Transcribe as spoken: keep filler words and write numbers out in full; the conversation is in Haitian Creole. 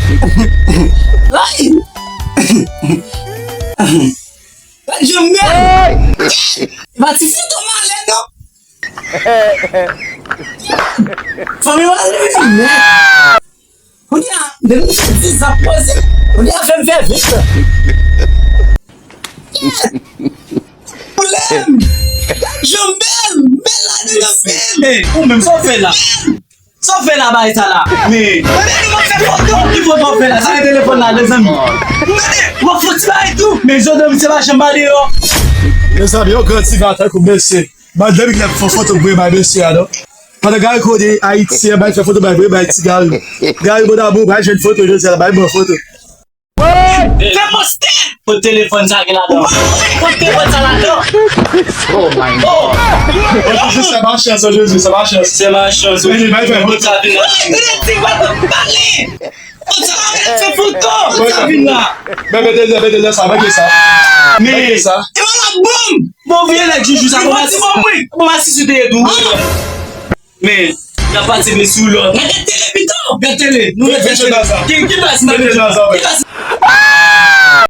Ay! Gad janm bèl! Hey! Pa ti foto malè non! Fanmi malè vini nèt! Kounye a, depi m fè dis zan poze, kounye a fè m fè vin zan. Pwoblèm! Gad jan m bèl! M bèl ladan anpil! Hey, ou menm, sa w fè la? Sa w fè la, bagay sa la? Men, men nou fè foto! Ki foto w fè la? Sa gen telefòn la, mezanmi? Tande, w ap fè ti bagay tou! Men Jodon, misye pa janm ba deyò. Mezanmi, yon gran ti va tankou mesye. Ban depi lè fè foto pou bay mesye a, non? Pandan Gary konnen Ayiti, bay fè foto, bay, bay ti Gary. Gary, mon amour, bay jwenn foto, jodi a, bay bon foto. Fè poste! Kot telefòn sa gen ladan? Kot telefòn sa ladan? Oh my God. Oh, Jezi, se ma chans, oh, Jezi, se ma chans. Se ma chans, wi. Vini, bay fè foto. Sa vin la. Vini, ti gwa, pale! Kot sa vin la? Kot sa vin la? Men, mete, mete, mete sa, mete sa. Men, mete sa. E wala bom! Bon, vye nèg Joujou sa, bon, mati, bon, wi. Bon, mati sou teye tou. Men, y ap pati vin sou lòt. Nan gad tele pito. Gad tele. Nou ret gad tele. Ki, ki baz nan tele? Ki baz?